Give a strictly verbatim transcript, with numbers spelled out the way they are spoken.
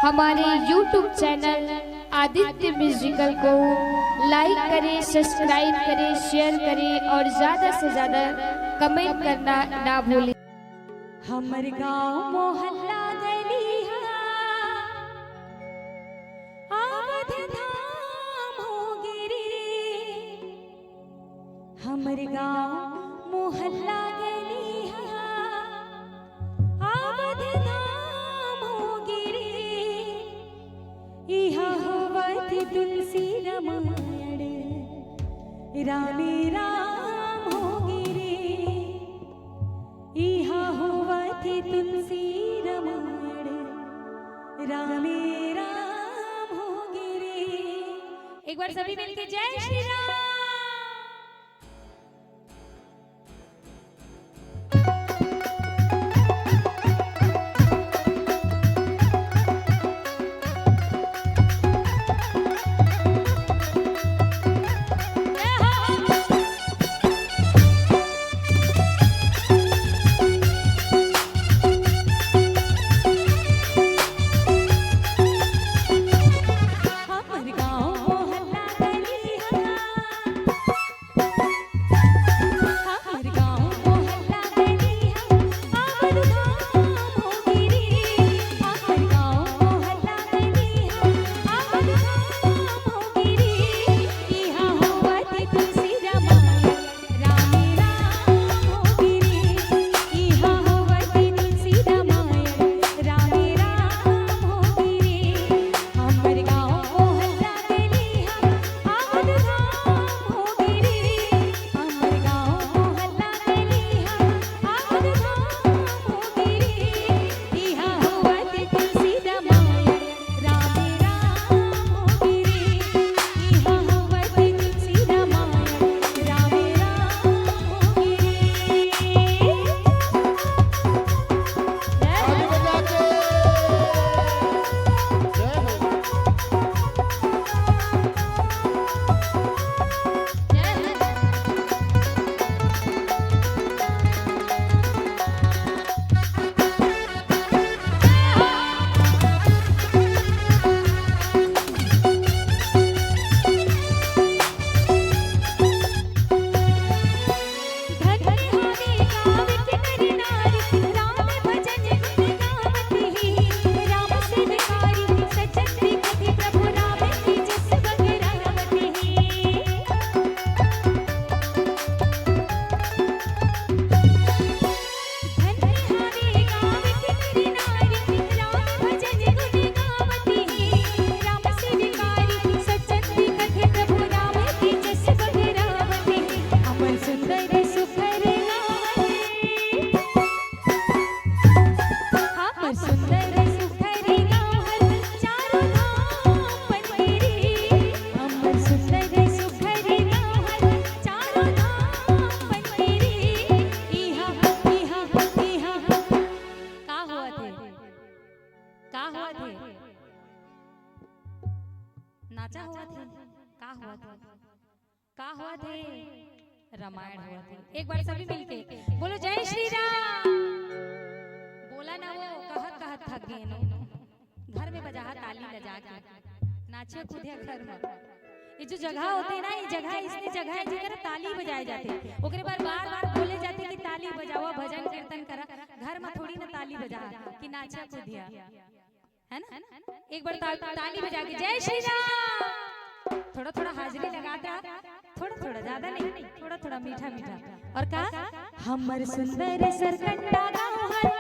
हमारे YouTube channel Aditya musical को लाइक करें, सब्सक्राइब करें, शेयर करें और ज्यादा से ज्यादा कमेंट करना ना भूलें। हमर गांव मोहल्ला गली हा अवध धाम हो गे रे। हमर गांव मोहल्ला गली हा अवध धाम हो गे रे। इहा होवत तुलसी रामायण रामे राम हो गे रे। इहा होवत तुलसी रामायण रामे राम हो गे रे। एक बार सभी मिलके जय श्री राम। का होवत हे? का होवत हे? नाचा होवत हे? का होवत हे? का होवत हे? रामायण होवत हे। एक बार सभी मिलके बोलो, जय श्री राम। बोला ना, वो कहत कहत थक गे नो। घर में बजाहा ताली बजा के, नाचिया कूदिया घर में। ये जो जगह होथे ना, ये जगह, इसने जगह हे जेकर ताली बजाए जाथे, ओकरे बर बार बार बोले जाथे कि ताली बजावा, भजन कीर्तन करा। घर में थोड़ी ना ताली बजा कि नाचिया कूदिया, है ना? एक बार ता-, ताली बजा के, जय श्री राम। थोड़ा थोड़ा हाजिरी लगाता, थोड़ा थोड़ा, ज्यादा नहीं, थोड़ा थोड़ा मीठा मीठा। और का? हमर सुंदर सरकंडा गाँव हर